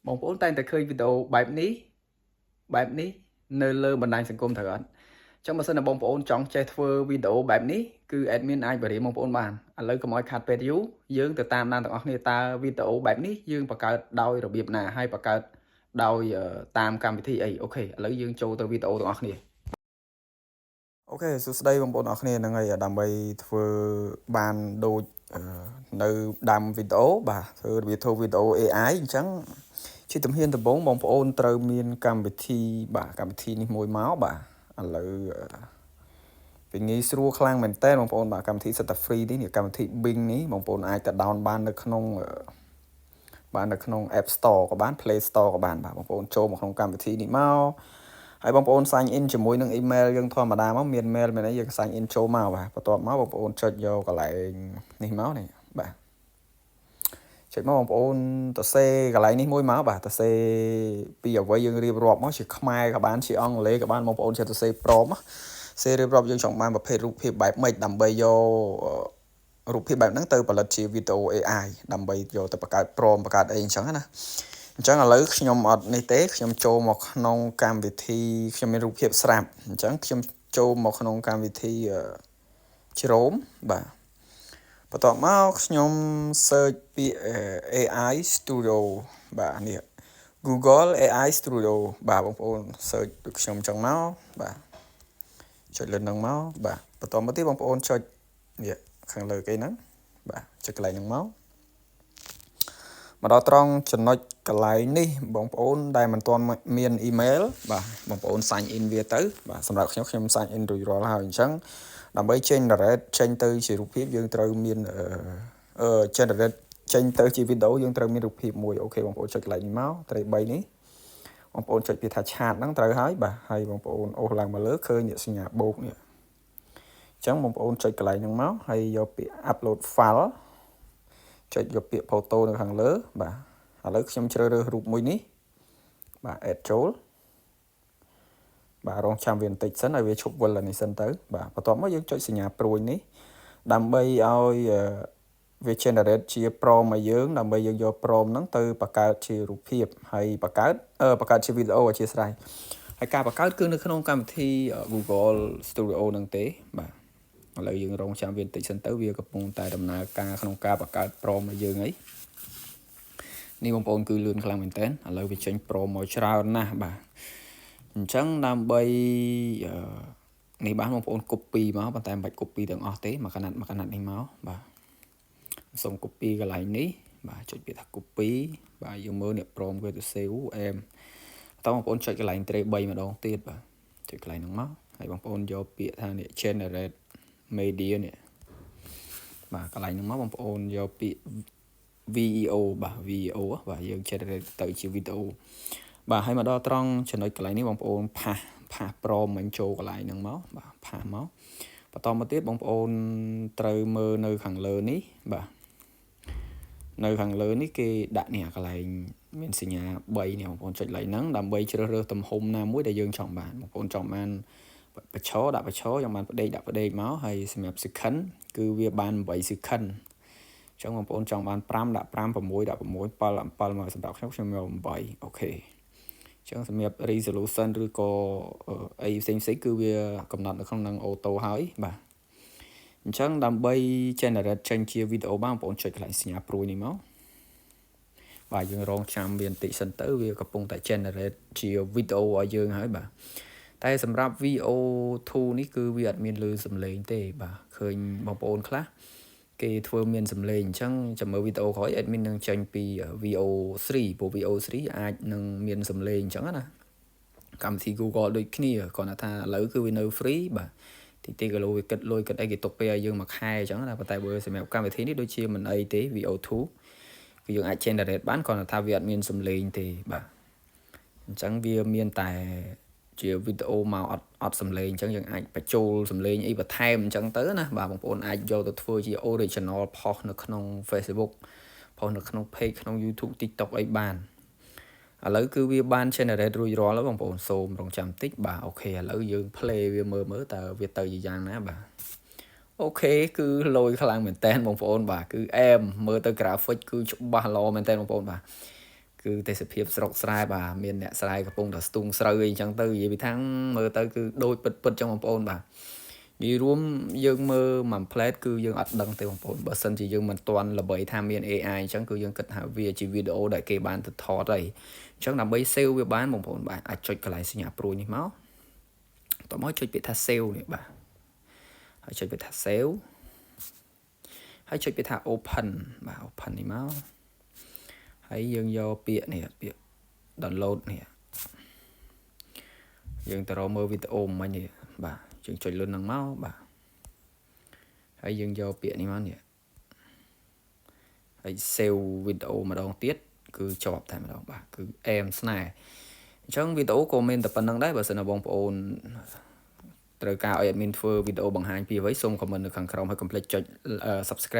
បងប្អូនតែងតែឃើញវីដេអូបែបនេះបែបនេះនៅលើបណ្ដាញសង្គមត្រូវអត់អញ្ចឹងបើសិនណាបងប្អូនចង់ចេះធ្វើវីដេអូបែបនេះគឺ admin អាចបរិយាបងប្អូនបានឥឡូវកុំឲ្យខាត់ពេលយូរយើងទៅតាមដានទាំងអស់គ្នាតើវីដេអូបែបនេះយើងបង្កើតដោយរបៀបណាហើយបង្កើតដោយតាមកម្មវិធីអីOK ឥឡូវយើងចូលទៅវីដេអូទាំងអស់គ្នាOK សួស្តីបងប្អូនអរគ្នាហ្នឹងហើយដើម្បីធ្វើបានដូចនៅដើមវីដេអូបាទធ្វើរបៀបធ្វើវីដេអូ AI អញ្ចឹងជាជំហានដំបូងបងប្អូនត្រូវមានកម្មវិធីបាទកម្មវិធីនេះមួយមកបាទឥឡូវវាងាយស្រួលខ្លាំងមែនតើបងប្អូនបាទកម្មវិធីសុទ្ធតែ free នេះកម្មវិធី Bing នេះបងប្អូនអាចទៅ down បាននៅក្នុងបាននៅក្នុង App Store ក៏បាន Play Store ក៏បានបាទបងប្អូនចូលមកក្នុងកម្មវិធីនេះមកហើយបងប្អូន sign in ជាមួយនឹង email យើងធម្មតាមកមាន mail មានអីយើង sign in ចូលមកបាទបន្ទាប់មកបងប្អូនចុចយកកន្លែងនេះមកនេះបាទចុចមកបងប្អូនទៅសេកន្លែងនេះមួយមកបាទទៅសេពីអ្វីយើងរៀបរាប់មកជាខ្មែរក៏បានជាអង់គ្លេសក៏បានបងប្អូនចេះទៅសេ prompt សេរៀបរាប់យើងចង់បានប្រភេទរូបភាពបែបម៉េចដើម្បីយករូបភាពបែបហ្នឹងទៅផលិតជាវីដេអូ AI ដើម្បីយកទៅបង្កើត prompt បង្កើតអីអញ្ចឹងណាអញ្ចឹងឥឡូវខ្ញុំអត់នេះទេខ្ញុំចូលមកក្នុងកម្មវិធីខ្ញុំមានរូបភាពស្រាប់អញ្ចឹងខ្ញុំចូលមកក្នុងកម្មវិធី Chrome បាទបន្ទាប់មកខ្ញុំ search ពាក្យ AI Studio បាទនេះ Google AI Studio បាទបងប្អូន search ដូចខ្ញុំចឹងមកបាទចុចលើនឹងមកបាទបន្តមកទៀតបងប្អូនចុចនេះខាងលើគេហ្នឹងបាទចុចកន្លែងហ្នឹងមកមកដល់ត្រង់ចំណុចកន្លែងនេះបងប្អូនដែលមិនទាន់មានអ៊ីមែលបាទបងប្អូន sign in វាទៅបាទសម្រាប់ខ្ញុំខ្ញុំ sign in រួចរាល់ហើយអញ្ចឹងដើម្បី generate ចេញទៅជារូបភាពយើងត្រូវមានអឺ generate ចេញទៅជាវីដេអូយើងត្រូវមានរូបភាពមួយ OK បងប្អូនចុចកន្លែងនេះមកត្រី3នេះបងប្អូនចុចពាក្យថា chat ហ្នឹងត្រូវហើយបាទហើយបងប្អូនអូសឡើងមកលើឃើញសញ្ញាបូកនេះអញ្ចឹងបងប្អូនចុចកន្លែងហ្នឹងមកហើយយកពាក្យ upload file ចុចយកពាក្យ photo នៅខាងលើបាទឥឡូវខ្ញុំជ្រើសរើសរូបមួយនេះបាទ add ចូលបាទរងចាំវាបន្តិចសិនឲ្យវាឈប់វិលនេះសិនទៅបាទបន្ទាប់មកយើងចុចសញ្ញាព្រួយនេះដើម្បីឲ្យវា generate ជា prompt ឲ្យយើងដើម្បីយើងយក prompt ហ្នឹងទៅបង្កើតជារូបភាពហើយបង្កើតបង្កើតជាវីដេអូអធិស្ឋានហើយការបង្កើតគឺនៅក្នុងកម្មវិធី Google Studio ហ្នឹងទេបាទឥឡូវយើងរងចាំវាបន្តិចសិនទៅវាកំពុងតែដំណើរការក្នុងការបង្កើត prompt ឲ្យយើងអីនេះបងប្អូនគឺលឿនខ្លាំងមែនតើឥឡូវវាចេញ prompt មកច្រើនណាស់បាទអញ្ចឹងដើម្បីនេះបានបងប្អូន copy មកប៉ុន្តែមិនបាច់ copy ទាំងអស់ទេមួយកណាត់មួយកណាត់នេះមកបាទសូម copy កន្លែងនេះបាទចុចពាក្យថា copy បាទយើងមើលនេះ prompt វាទៅ save អែមបន្តបងប្អូនចុចកន្លែង tray 3ម្ដងទៀតបាទចុចកន្លែងហ្នឹងមកហើយបងប្អូនយកពាក្យថានេះ generate media នេះបាទកន្លែងហ្នឹងមកបងប្អូនយកពាក្យ VEO បាទ VEO បាទយើង generate ទៅជាវីដេអូបាទហើយមកដល់ត្រង់ចំណុចកន្លែងនេះបងប្អូន paste paste prompt មិញចូលកន្លែងហ្នឹងមកបាទ paste មកបន្តមកទៀតបងប្អូនត្រូវមើលនៅខាងលើនេះបាទនៅខាងលើនេះគេដាក់នេះកន្លែងមានសញ្ញា3នេះបងប្អូនចុចកន្លែងហ្នឹងដើម្បីជ្រើសរើសទំហំណាមួយដែលយើងចង់បានបងប្អូនចង់បានបញ្ឈរដាក់បញ្ឈរចង់បានផ្ដេកដាក់ផ្ដេកមកហើយសម្រាប់ second គឺវាបាន8 second អញ្ចឹងបងប្អូនចង់បាន5ដាក់5 6ដាក់6 7ដាក់7មកសម្រាប់ខ្ញុំខ្ញុំយក8 OK អញ្ចឹងសម្រាប់ resolution ឬក៏អីផ្សេងផ្សេងគឺវាកំណត់នៅក្នុងនឹង auto ហើយបាទអញ្ចឹងដើម្បី generate ចេញជាវីដេអូបានបងប្អូនចុចកន្លែងសញ្ញាព្រួយនេះមកបាទយើងរងចាំវាបន្តិចសិនទៅវាកំពុងតែ generate ជាវីដេអូឲ្យយើងហើយបាទតែសម្រាប់ VEO 2នេះគឺវាអត់មានលឺសំឡេងទេបាទឃើញបងប្អូនខ្លះគេធ្វើមានសំឡេងអញ្ចឹងចាំមើលវីដេអូក្រោយ admin នឹងចេញពី VEO 3ព្រោះ VEO 3អាចនឹងមានសំឡេងអញ្ចឹងណាកម្មវិធី Google ដូចគ្នាគ្រាន់តែថាឥឡូវគឺវានៅ free បាទតិចតិចគីឡូវាគិតលុយគិតអីគេទុកពេលឲ្យយើងមួយខែអញ្ចឹងណាប៉ុន្តែបើសម្រាប់កម្មវិធីនេះដូចជាមិនអីទេ VEO 2គឺយើងអាច generate បានគ្រាន់តែថាវាអត់មានសំឡេងទេបាទអញ្ចឹងវាមានតែជាវីដេអូមកអត់អត់សំឡេងអញ្ចឹងយើងអាចបញ្ចូលសំឡេងអីបន្ថែមអញ្ចឹងទៅណាបាទបងប្អូនអាចយកទៅធ្វើជា original post នៅក្នុង Facebook post នៅក្នុង page ក្នុង YouTube TikTok អីបានឥឡូវគឺវាបាន generate រួចរាល់ហើយបងប្អូនសូមរងចាំតិចបាទ OK ឥឡូវយើង play វាមើលមើលតើវាទៅជាយ៉ាងណាបាទ OK គឺលយខ្លាំងមែនតើបងប្អូនបាទគឺអែមមើលទៅ graphic គឺច្បាស់ល្អមែនតើបងប្អូនបាទ គឺទេសភាពស្រុកស្រែបាទមានអ្នកស្រែកំពុងតែស្ទូងស្រូវអីចឹងទៅនិយាយពីថាមើលទៅគឺដូចពិតពិតចឹងបងប្អូនបាទនិយាយរួមយើងមើលមួយផ្លែតគឺយើងអត់ដឹងទេបងប្អូនបើសិនជាយើងមិនទាន់ល្បីថាមាន AI អញ្ចឹងគឺយើងគិតថាវាជាវីដេអូដែលគេបានទៅថតហើយអញ្ចឹងដើម្បី save វាបានបងប្អូនបាទអាចចុចកន្លែងសញ្ញាព្រួយនេះមកតមកចុចពាក្យថា save នេះបាទហើយចុចពាក្យថា save ហើយចុចពាក្យថា open បាទ open នេះមកហើយយើងយកពាក្យនេះពាក្យ download នេះយើងទៅរកមើលវីដេអូមិញនេះបាទយើងចុចលុនហ្នឹងមកបាទហើយយើងយកពាក្យនេះមកនេះហើយ save វីដេអូម្ដងទៀតគឺជាប់តែម្ដងបាទគឺអែមស្នេហ៍អញ្ចឹងវីដេអូក៏មានតែប៉ុណ្្នឹងដែរបើសិនណាបងប្អូនត្រូវការឲ្យ admin ធ្វើវីដេអូបង្ហាញពីអ្វីសូម comment នៅខាងក្រោមហើយកុំភ្លេចចុច subscribe.